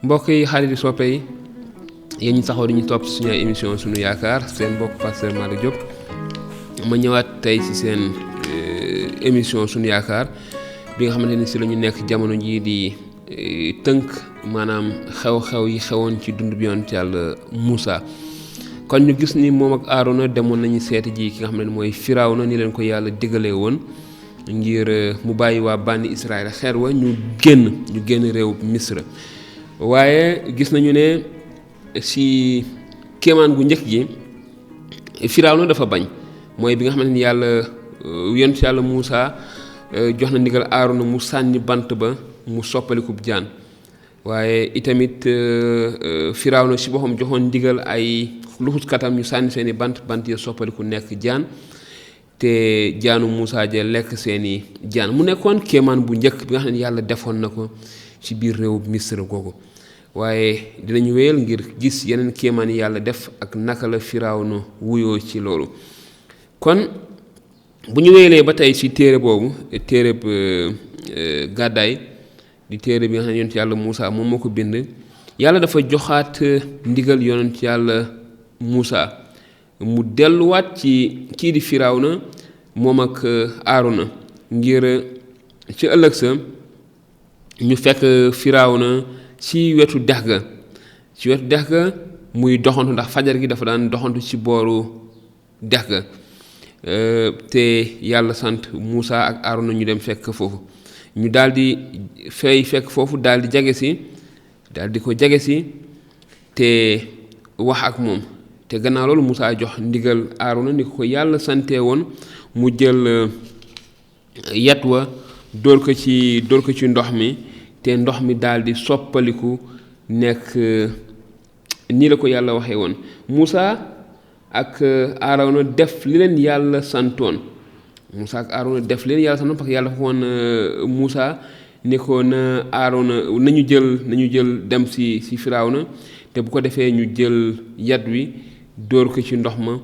mbokk yi xarit yi soppe yi yéen ñi saxoo di ñu topp suñu émission suñu yaakaar seen mbokk pasteur Malick Diop ma ñëwaat tey ci seen émission suñu yaakaar bi nga xamante ni ci la ñu nekk jamono jii di tënk maanaam xew-xew yi xewoon ci dund bi yoon ci Yàlla Moussa. kon ñu gis ni moom ak Aarona demoon nañu seeti ji ki nga xam ne mooy Firawna ni leen ko yàlla digalee woon ngir mu bàyyi waa bànni Israël xeer wa ñu génn réew Misra. waaye gis nañu ne ci kéemaan gu njëkk gi Firawna dafa bañ mooy bi nga xamante ni yonent Yàlla Moussa jox na ndigal Aarona mu sànni bant ba mu soppalikub jaan waaye itamit Firawna ci boppam joxoon ndigal ay luxuskatam ñu sànni seeni bant ya soppaliku nekk jaan te jaanu Moussa ja lekk seeni jaan mu nekkoon kéemaan bu njëkk bi nga xam ne yàlla defoon na ko ci biir réew Misra googu. waaye dinañu wéyal ngir gis yeneen kéemaan yi yàlla def ak naka la Firawna wuyoo ci loolu. kon bu ñu wéyalee ba tey ci téere boobu téereb gàddaay di téere bi nga xam ne yonent yàlla Moussa moom moo ko bind yàlla dafa joxaat ndigal yonent yàlla Moussa mu delluwaat ci kii di Firawna moom ak Aarona ngir ci ëllëg sa ñu fekk Firawna ci wetu dex ga muy doxantu ndax fajar gi dafa daan doxantu ci booru dex ga te yàlla sant Moussa ak Aarona ñu dem fekk foofu ñu daldi fekk foofu daldi ko jege si te wax ak moom te gannaaw loolu Moussa jox ndigal Aarona ni ko yàlla sante woon mu jël yat wa dóor ko ci ndox mi te ndox mi daldi soppaliku nekk nii la ko yàlla waxee woon. Moussa ak Aarona def li leen yàlla santoon parce que yàlla dafa woon Moussa ni ko na Aarona nañu jël dem ci Firawna te bu ko defee ñu jël yat wi dóor ko ci ndox ma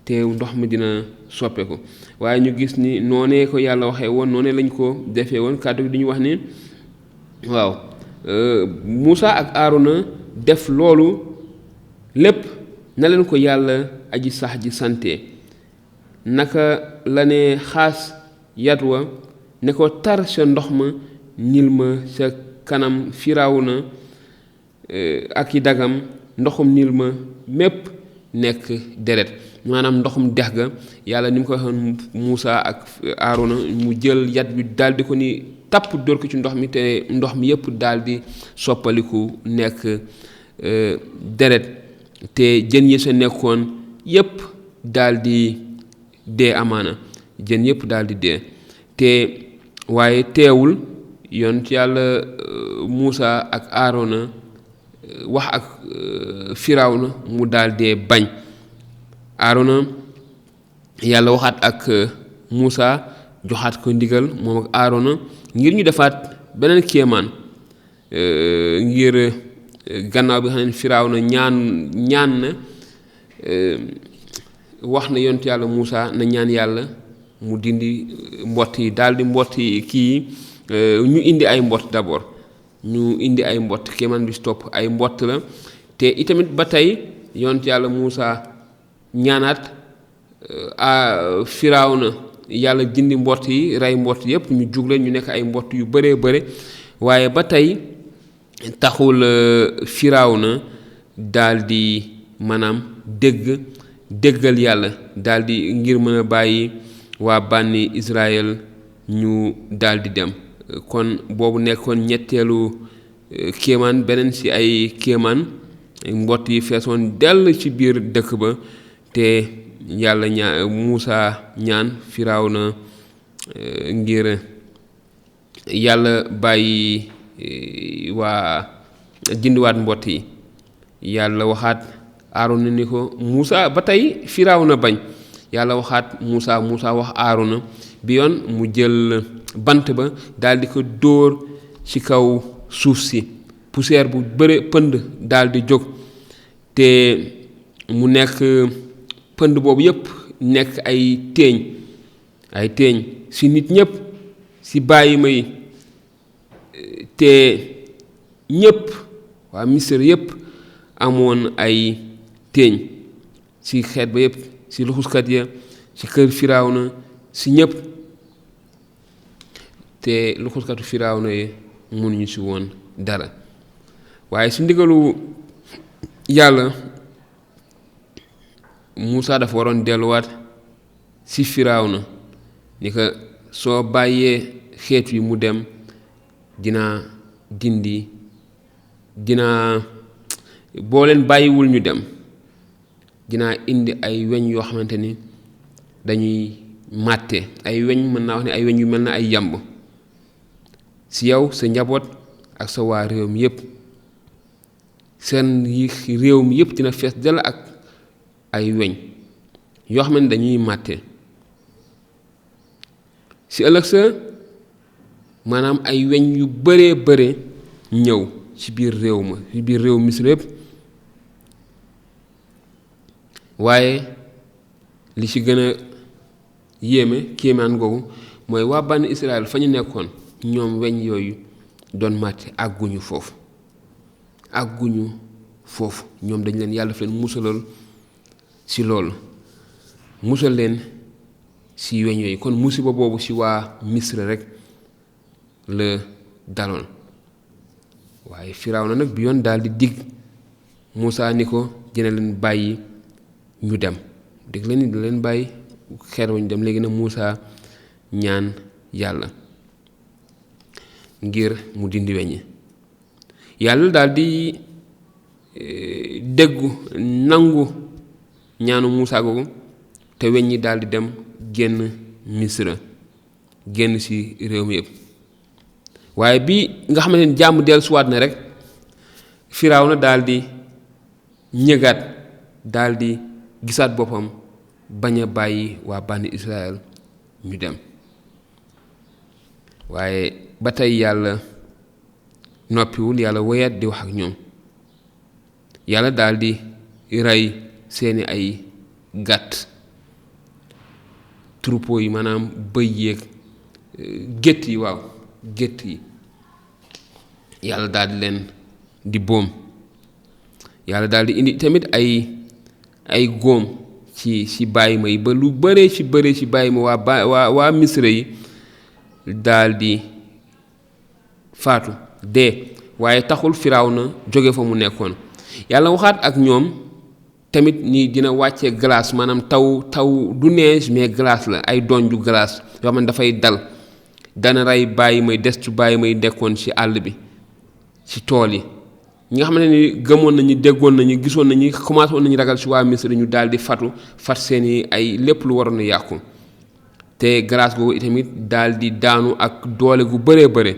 te ndox mi dina soppeeku. waaye ñu gis ni noonee ko yàlla waxee woon noonee lañ ko defee woon kàddu gi duñu wax ni waaw Moussa ak Aarona def loolu lépp na leen ko yàlla aji sax ji sante naka la ne xaas yat wa ne ko tar sa ndox ma nil ma sa kanam Firawna ak i dagam ndoxum nil ma mépp nekk deret maanaam ndoxum dex ga yàlla ni mu ko waxoon Moussa ak Aarona mu jël yat bi daldi ko ni tapp dóor ko ci ndox mi te ndox mi yépp daldi soppaliku nekk deret te jën yi sa nekkoon yépp daldi dee amaana jën yépp daldi dee te waaye teewul yonent yàlla Moussa ak Aarona wax ak Firawna mu daldee bañ. Aarona yàlla waxaat ak Moussa joxaat ko ndigal moom ak Aarona ngir ñu defaat beneen kéemaan ngir gannaaw bi nga xam ne Firawna ñaan na wax na yonent yàlla Moussa na ñaan yàlla mu dindi mbott yi daldi mbott yi kii ñu indi ay mbott d'abord ñu indi ay mbott kéemaan bi stop ay mbott la te itamit ba tey yonent yàlla Moussa ñaanaat Firawna yàlla dindi mbott yi rey mbott yépp ñu jug leen ñu nekk ay mbott yu bëree bëri waaye ba tey taxul Firawna daldi maanaam déggal yàlla daldi ngir mën a bàyyi waa bànni Israël ñu daldi dem. kon boobu nekkoon ñetteelu kéemaan beneen ci ay kéemaan mbott yi feesoon dell ci biir dëkk ba te yàlla Moussa ñaan Firawna ngir yàlla bàyyi dindiwaat mbott yi yàlla waxaat Aarona ni ko Moussa ba tey Firawna bañ yàlla waxaat Moussa wax Aarona bi yoon mu jël bant ba daldi ko dóor ci kaw suuf si poussière bu bëre pënd daldi jóg te mu nekk pënd boobu yépp nekk ay teeñ ci nit ñépp ci bàyyi may te ñépp waa Misra yépp amoon ay téeñ ci xeet ba yépp, ci luxuskat ya, ci kër Firawna, ci ñépp, te luxuskatu Firawna yi mënuñu ci woon dara. waaye ci ndigalu yàlla Muusa dafa waroon delluwaat ci Firawna ni ko soo bàyyee xeet wi mu dem dinaa boo leen bàyyiwul ñu dem dinaa indi ay weñ yoo xamante ni dañuy màtte, ay weñ, mën naa wax ne ay weñ yu mel na ay yamb ci yow, sa njaboot ak sa waa réew mi yépp. seen réew mi yépp dina fees dell ak ay weñ yoo xam ne dañuy màtte. ci ëllëg sa maanaam ay weñ yu bare ñëw ci biir réew ma, ci biir réew Misra yépp. waaye li ci gën a yéeme kéemaan googu mooy waa bànni Israël fa ñu nekkoon, ñoom weñ yooyu doon màtte àgguñu foofu. ñoom dañ leen, yàlla daf leen musalal ci loolu, musal leen ci weñ yooyu. kon musiba boobu ci waa Misra rek la daloon. waaye Firawna nag bi yoon daal di dig Muusa ni ko dina leen bàyyi ñu dem, dig leen ni dina leen bàyyi xeet wa ñu dem. léegi nag Muusa ñaan yàlla ngir mu dindi weñ. yàlla daal di déggu nangu ñaanu Muusa googu, te weñ yi daal di dem génn Misra, génn ci réew mi yépp. waaye bi nga xamante ni jàmm dellusiwaat na rek, Firawna daal di ñëgaat, daal di gisaat boppam, bañ a bàyyi waa bànni Israël ñu dem. waaye ba tey yàlla noppiwul, yàlla woyaat di wax ak ñoom. yàlla daal di rey seeni ay gàtt, troupeau yi, maanaam bëy yeeg gétt yi, waaw gétt yi, yàlla daal di leen di boom. yàlla daal di indi tamit ay góom ci bàyyi ma yi, ba lu bëree ci bàyyi ma waa Misra yi daal di faatu dee. waaye taxul Firawna jóge fa mu nekkoon. yàlla waxaat ak ñoom tamit ni dina wàcce glace, maanaam taw du neige mais glace la, ay doñ ju glace yoo xam ne dafay dana rey bàyyi may destu bàyyi may dekkoon ci àll bi, ci tool yi. ñi nga xam ne ni gëmoon nañu, déggoon nañu, gisoon nañu, commencé woon nañu ragal ci waa Misra, ñu daal di fat seeni ay lépp lu waroon a yàqu. te glace googu itamit daal di daanu ak doole gu bare.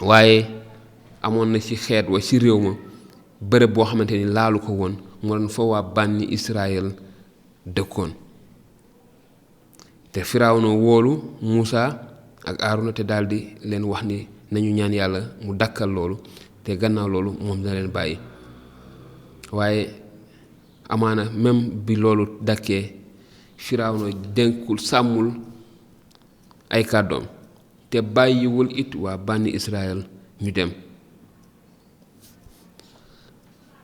waaye amoon na ci xeet wa, ci réew ma, bërëb boo xamante ni laalu ko woon, moo doon fa waa bànni Israël dëkkoon. te Firawna woolu Muusa ak Aaruna te daal di leen wax ni nañu ñaan yàlla mu dakkal loolu, te gannaaw loolu moom dina leen bàyyi. waaye amaana même bi loolu dakkee, Firawna dénkul, sàmmul ay kàddoom, te bàyyiwul it waa bànni Israël ñu dem.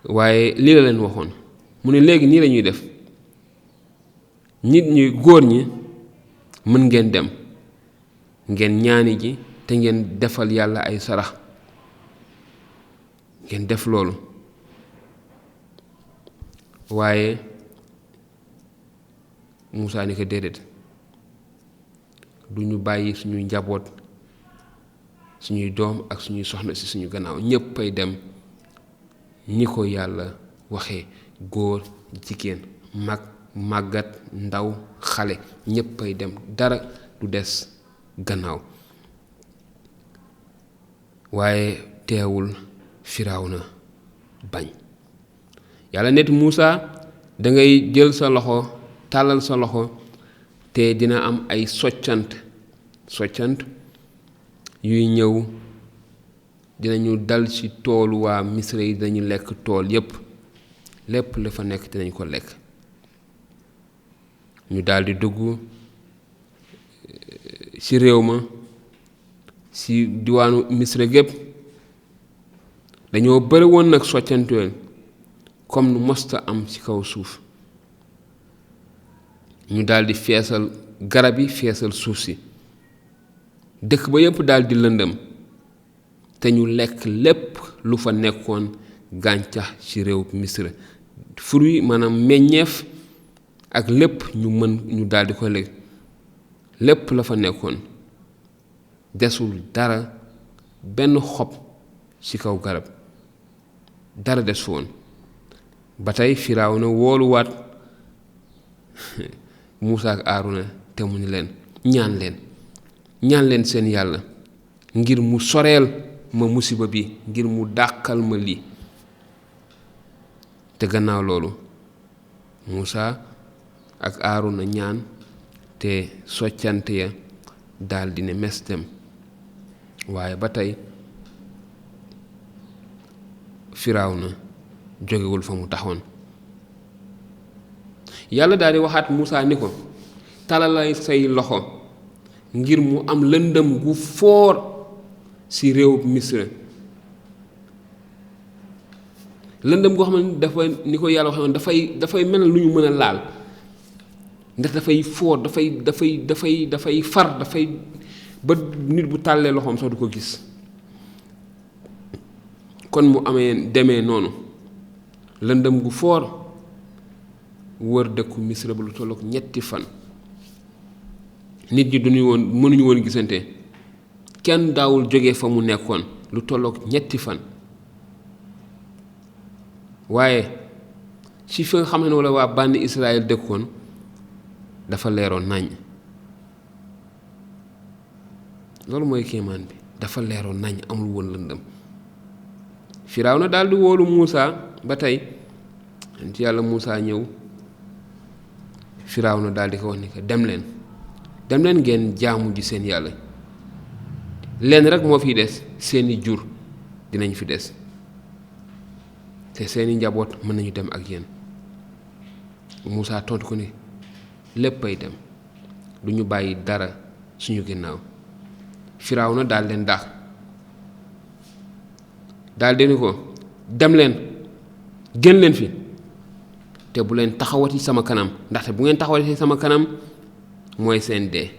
waaye lii la leen waxoon, mu ne léegi nii lañuy def, nit ñi góor ñi mën ngeen dem, ngeen ñaani ji, te ngeen defal yàlla ay sarax, ngeen def loolu. waaye Muusa ni ko déedéet, du ñu bàyyi suñuy njaboot, suñuy doom ak suñuy soxna ci suñu gannaaw, ñépp ay dem ni ko yàlla waxee, góor, jigéen, mag, màggat, ndaw, xale, ñépp ay dem, dara du des gannaaw. waaye teewul Firawna bañ. yàlla net Muusa, dangay jël sa loxo, tàllal sa loxo, te dina am ay soccant yuy ñëw, dinañu dal ci toolu waa Misra yi, dinañu lekk tool yépp, lépp la fa nekk dinañ ko lekk. ñu daldi dugg ci réew ma, ci diwaanu Misra gépp, dañoo bëri woon nag soccanteel comme nu mosta am ci kaw suuf ñu daldi feesal garab yi feesal suuf si dëkk ba yépp daldi lëndëm te ñu lekk lépp lu fa nekkoon gàncax ci réew Misra fruit maanaam meññeef ak lépp ñu daldi ko lekk lépp la fa nekkoon desul dara benn xob ci kaw garab dara des fa woon ba tey Firawna wooluwaat Muusaa ak Aaruna te mu ni leen ñaan leen seen yàlla ngir mu soreel ma musiba bi ngir mu dàqal ma lii te gannaaw loolu Muusaa ak Aaruna ñaan te soccante ya daldi ne mes dem waaye ba tey Firawna jógewul fa mu taxoon yàlla daldi waxaat Muusaa ni ko talalay say loxo ngir mu am lëndëm gu foor ci réew Misra lëndëm goo xam ne dafa ni ko yàlla waxee dafay mel lu ñu mën a laal ndax dafay foor dafay far ba nit bu tàllee loxoom sax du ko gis kon mu demee noonu lëndëm gu foor wër dëkku Misra ba lu tollook 3 fan nit ñi mënuñu woon gisante kenn daawul jóge fa mu nekkoon lu tollook 3 fan waaye ci fi nga xam ne wala waa bànni Israël dëkkoon dafa leeroon nañ loolu mooy kéemaan bi dafa leeroon nañ amul woon lëndëm Firawna daldi woolu Muusaa ba tey ci yàlla Muusaa ñëw Firawna daldi ko wax ni ko dem leen ngeen jaamu ji seen yàlla leen rek moo fi des seeni jur dinañ fi des te seeni njaboot mën nañu dem ak yéen Muusaa tontu ko ni léppay dem du ñu bàyyi dara suñu ginnaaw Firawna daal leen dàq daal di ni ko dem leen génn leen fi te bu leen taxawati sama kanam ndaxte bu ngeen taxawati sama kanam mooy seen dee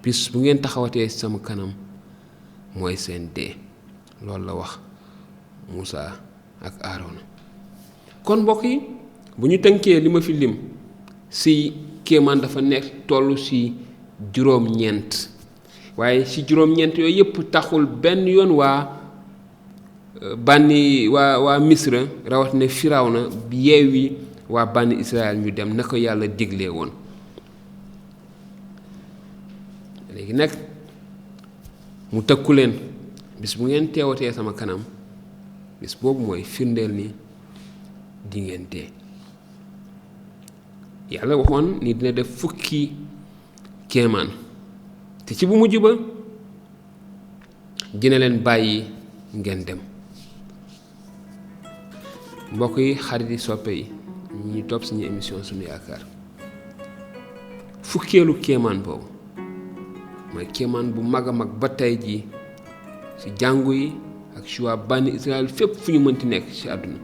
bis bu ngeen taxawatee sama kanam mooy seen dee loolu la wax Muusaa ak Aarona kon mbokk yi bu ñu tënkee li ma fi lim ci kéemaan dafa nekk tollu ci 9 waaye ci 9 yooyu yépp taxul benn yoon waa Misra rawatina Firawna yeewi waa bànni Israël ñu dem na ko yàlla diglee woon léegi nag mu tëkku leen bis bu ngeen teewatee sama kanam bis boobu mooy firndeel ni di ngeen dee yàlla waxoon ni dina def fukki kéemaan te ci bu mujj ba dina leen bàyyi ngeen dem mbokk yi xarit yi soppe yi ñu topp suñu émission Sunu Yaakaar fukkeelu kéemaan boobu mooy kéemaan bu mag a mag ba tey jii ci jàngu yi ak ci waa bànni Israël fépp fu ñu mënti nekk ci àdduna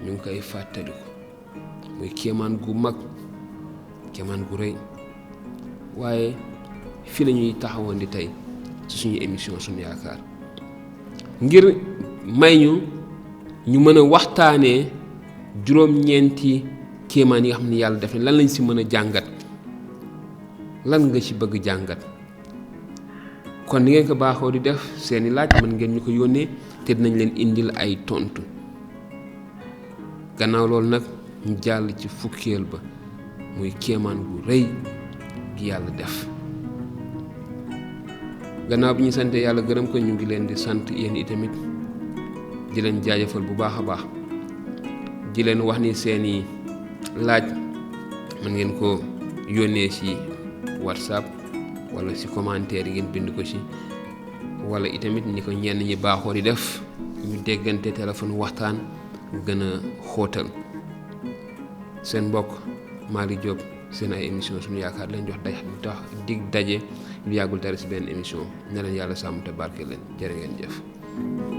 ñu ngi koy fàttaliku muy kéemaan gu mag kéemaan gu rëy waaye fii la ñuy taxawoon di tey ci suñu émission Sunu Yaakaar ngir may ñu mën a waxtaanee 9 kéemaan yi nga xam ne yàlla def na lan lañ ci mën a jàngat lan nga ci bëgg jàngat kon ni ngeen ko baaxoo di def seeni laaj mën ngeen ñu ko yónnee te dinañ leen indil ay tontu gannaaw loolu nag ñu jàll ci fukkeel ba muy kéemaan gu rëy gi yàlla def gannaaw bi ñu sante yàlla gërëm ko ñu ngi leen di sant yéen itamit di leen jaajëfal bu baax a baax di leen wax ni seeni laaj mën ngeen ko yónnee ci WhatsApp wala ci commentaire yi ngeen bind ko ci wala itamit ni ko ñenn ñi baaxoo di def ñu déggante téléphone waxtaan gën a xóotal seen mbokk Malick Diop seen ay émission Sunu Yaakaar leen jox dig daje lu yàggul dara si benn émission ne leen yàlla sàmm te barke leen jërë ngeen jëf.